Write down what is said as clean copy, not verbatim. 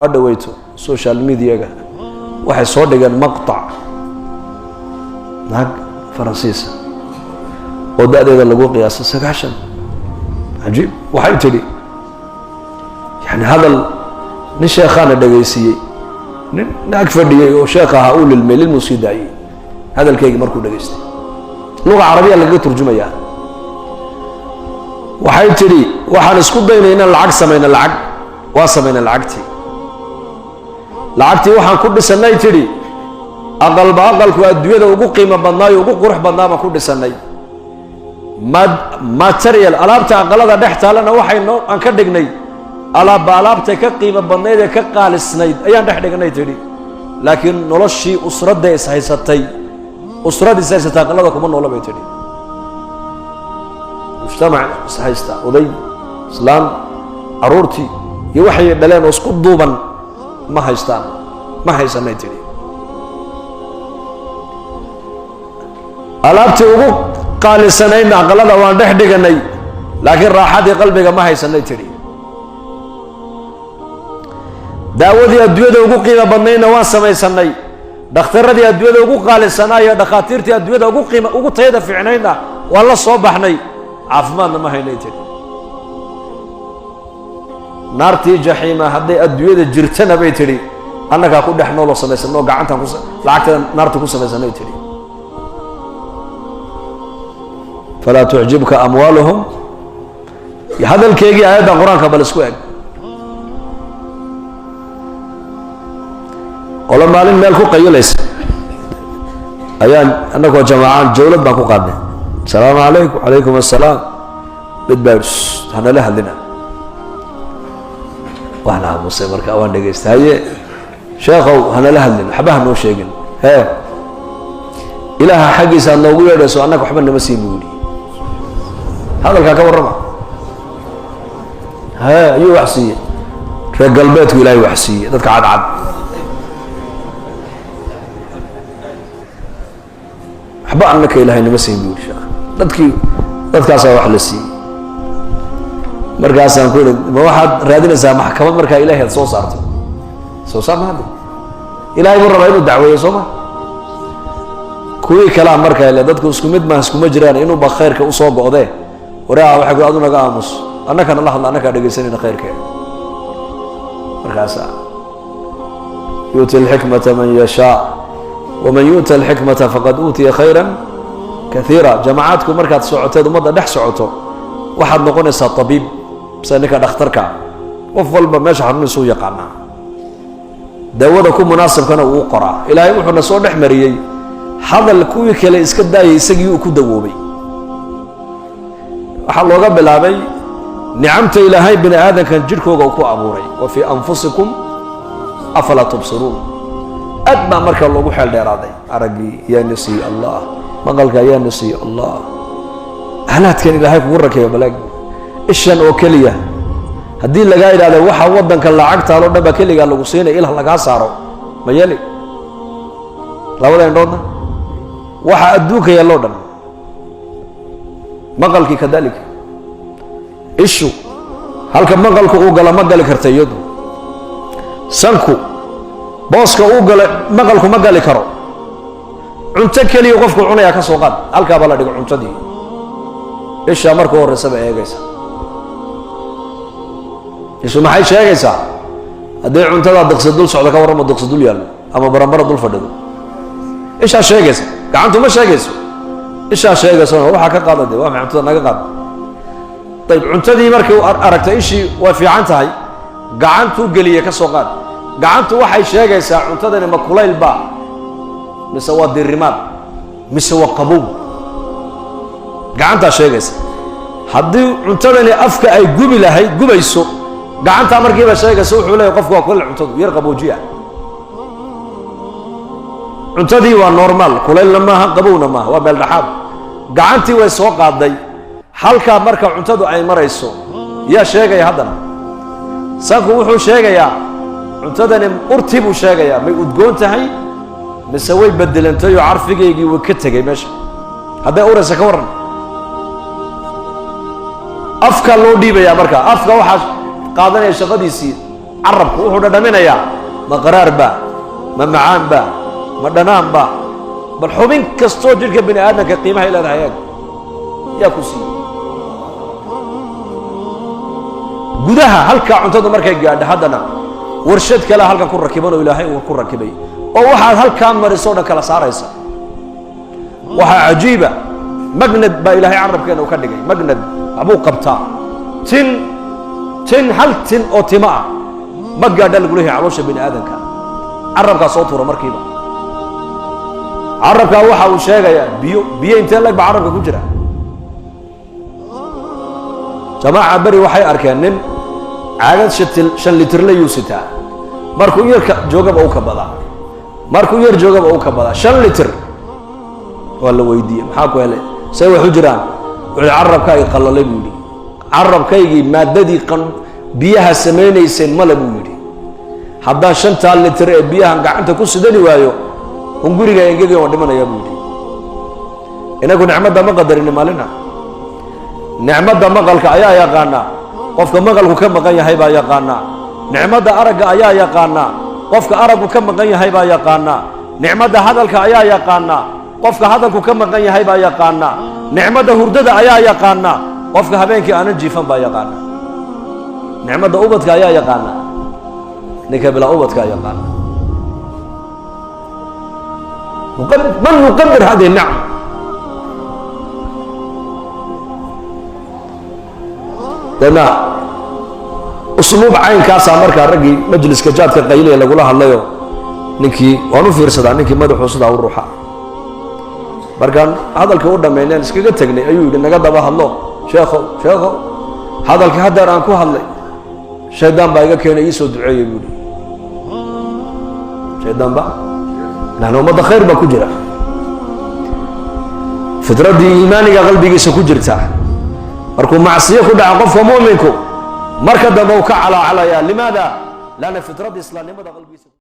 Dhaweyto social mediaga waxay soo dhigeen maqtac naag Faransiisa oo da-deeda lagu qiyaasay 90. Cajiib. Waxay tidhi, yani hadal nin sheekhaana dhegaysiiyey, nin naag fadhiyey oo sheekh ahaa uu lilmay, lilmuu sii daayey hadalkeygii markuu dhegaystay. Luga carabiya lagaga turjumayaa. Waxay tidhi, waxaan isku daynay inaan lacag samayno, lacag waa samayna, lacagtii waxaan ku dhisanay, tidhi, aqalba aqalku adduunyada ugu qiimo badnaayo, ugu qurux badnaa baan ku dhisanay. Material alaabta aqalada dhex taalana waxay noo aan ka dhignay alaabba alaabtay ka qiimo badnayd ee ka qaalisnayd ayaan dhex dhignay, tidhi. Laakiin noloshii usradda is haysatay, usrad is haysatay aqalada kuma noola, bay tidhi. Mujtamac is haysta, oday, islaan, caruurtii iyo waxay dhaleen oo isku duuban ma haystaan, ma haysanay, tidhi. Alaabtii ugu qaalisanaydna aqalada waan dhex dhiganay, laakiin raaxadii qalbiga ma haysanay, tidhi. Daawadii adduunyada ugu qiimo badnaydna waan samaysanay, dhakhtaradii adduunyada ugu qaalisanaayo, dhakhaatiirtii adduunyada ugu qiima ugu tayada fiicnaydna waan la soo baxnay, caafimaadna ma haynay, tidhi. Naartii jaxiima hadday adduunyada jirtana, bay tidhi, annagaa ku dhex nooloo samaysanay oo gacantaan ku lacagtada naarta ku samaysanay, tidhi. Falaa tucjibka amwaaluhum. Hadalkeygii aayadda qur-aanka bal isku eg. Qolo maalin meel ku qayilaysa ayaan annagoo jamaacaan jawlad baan ku qaadnay. Asalaamu calaykum. Calaykum assalaam. Mid baa hanala hadlina, waan aamusay. Marka waan dhegaystay. Haye sheekhow, hanala hadlin, waxba hanoo sheegin. Hee, ilaaha xaggiisa aad noogu yeedhayso, annaga waxba nama siin, buu yidhi. Hadalkaa ka warrama. Hee, ayuu wax siiyey? Reer galbeedku ilaahay wax siiyey, dadka cadcad. Waxba annaka ilaahay nama siin, buu yidhi sheekh. Dadkii dadkaasaa wax la siiyey. Markaasaan ku ihi, ma waxaad raadinaysaa maxkamad markaa ilahay aad soo saarto? Soo saar ma hadda ilahay buu rabaa inuu dacweeyo, soo ma? Kuwii kalaa markaa ile dadku isku mid maaha, iskuma jiraan. Inuuba khayrka usoo go'dee waraa waxay ku adu naga aamus, annakana la hadla, annakaa dhegaysanayna khayrkeeda. Markaasa yuuti alxikmata man yashaa, waman yu'ta alxikmata faqad uutiya khayra kaiira. Jamacaadku markaad socoteed ummadda dhex socoto, waxaad noqonaysaa tabiib, sida ninka dhakhtarka. Qof walba meesha xanuuniisuu yaqaanaa, daawada ku munaasabkana uu qoraa. Ilaahay wuxuuna soo dhex mariyey hadal kuwii kale iska daayay, isagii uu ku dawoobay. Waxaa looga bilaabay nicamta ilaahay bini aadamkan jidhkooga uu ku abuuray, wa fii anfusikum afalaa tubsiruun. Aad baa markaa loogu xeel dheeraaday. Araggii yaa siiyey Allah, maqalka ayaa siiyey Allah, ahlaadkan ilaahay kugu rakeeyo. Balaag ishan oo keliya haddii lagaa idhahdo waxa waddanka lacagtaaloo dhan baa keligaa lagu siinaya, ilah lagaa saaro, ma yeeli? Labada indhoodna waxa adduunka yaalloo dhan, maqalkii kadalika. Ishu halka maqalku uu gala ma gali karta iyadu. Sanku booska uu gala maqalku ma gali karo. Cunto keliya qofku cunayaa ka soo qaad, halkaabaa la dhigo cuntadii, ishaa marka horreysaba eegaysa. Ishu maxay sheegaysaa? Haddii cuntadaa diqsi dul socdo ka warramo, diqsi dul yaallo ama barambara dul fadhido, ishaa sheegaysa. Gacantu ma sheegayso, ishaa sheegaysa. Waxaa ka qaada de, waa maxay cuntada naga qaada? Ayib, cuntadii markii aragtay ishii way fiican tahay, gacantuu geliyey ka soo qaad. Gacantu waxay sheegaysaa cuntadani ma kulayl baa mise waa dirimaad mise waa qabow. Gacantaa sheegaysa. Haddii cuntadani afka ay gubi lahayd, gubayso, gacantaa markiiba sheegaysa. Wuxuu leeyahy qofku waa kulayl cuntadu, yar qaboojiya. Cuntadii waa normal, kulaylna maaha, qabowna maaha, waa meel dhexaad. Gacantii way soo qaaday. Halkaa marka cuntadu ay marayso yaa sheegaya haddana? Sanku wuxuu sheegayaa cuntadani urtii buu sheegayaa, may udgoon tahay mise way bedelantay oo carfigaygii way ka tegay meesha. Hadday uraysa ka warran, afka loo dhiibayaa. Marka afka waxaa qaadanaya shaqadiisii Carabku wuxuu dhadhaminayaa, ma qaraar ba, ma macaan ba, ma dhanaan ba? Bal xubin kastoo jidhka bini aadamka qiimahay leedahay eeg, yaa ku siiyey? Gudaha halkaa cuntadu markay gaadho, haddana warshad kalea halkan ku rakiban oo Ilaahay uu ku rakibay, oo waxaad halkaa mariso o dhan kala saaraysa. Waxaa cajiiba, magnad baa Ilaahay carabkeena uu ka dhigay. Magnad waxbuu qabtaa. Tin tin hal tin oo timo ah ma gaadha lagu leeyahay caloosha bini aadamka, carabkaa soo tuura markiiba. Carabkaa waxa uu sheegayaa biyo, biyo intee lag ba carabka ku jira. Jamaaca beri waxay arkeen nin caagad 5 litirle yuu sitaa. Markuu yarka joogaba u ka badaa, markuu yar joogaba u ka badaa, 5 litir. Waa la weydiiyey, maxaa ku helay, say wax u jiraan? Wuxuu carabka ay qallalay buu yidhi, carabkaygii maaddadii biyaha samaynayseen male buu yidhi. Haddaan 5-taa litir ee biyahan gacanta ku sidani waayo, hunguriga engegay, waan dhimanayaa buu yidhi. Inagu nicmadda ma qadarini maalina. Nicmadda maqalka ayaa yaqaanaa, qofka maqalku ka maqan yahay baa yaqaanaa. Nicmadda aragga ayaa yaqaanaa, qofka araggu ka maqan yahay baa yaqaanaa. Nicmadda hadalka ayaa yaqaanaa, qofka hadalku ka maqan yahay baa yaqaanaa. Nicmadda hurdada ayaa yaqaanaa, qofka habeenkii aanan jiifan baa yaqaanaa. Nicmadda ubadka ayaa yaqaanaa, ninka bilaa ubadka yaqaana. Man yuqadir hadihi nicma? Deedna usluub caynkaasaa markaa raggii majliska jaadka qayliya lagula hadlayo. Ninkii waan u fiirsadaa, ninkii madaxuu sidaa u ruuxa. Markaan hadalkii u dhammayneen iskaga tegnay, ayuu yidhi, naga daba hadlo, sheekhow, sheekhow, hadalkii haddeer aan ku hadlay shaydaan baa iga keenay, iisoo duceeyey buu yidhi. Shaydaan ba laanna ummadda khayr baa ku jira, fitraddii iimaaniga qalbigiisa ku jirta. Markuu macsiyo ku dhaco qofka mu'minku, marka dambe uu ka calaacalaya. Limaada? Lanna fitraddii islaamnimada qalbigiisa.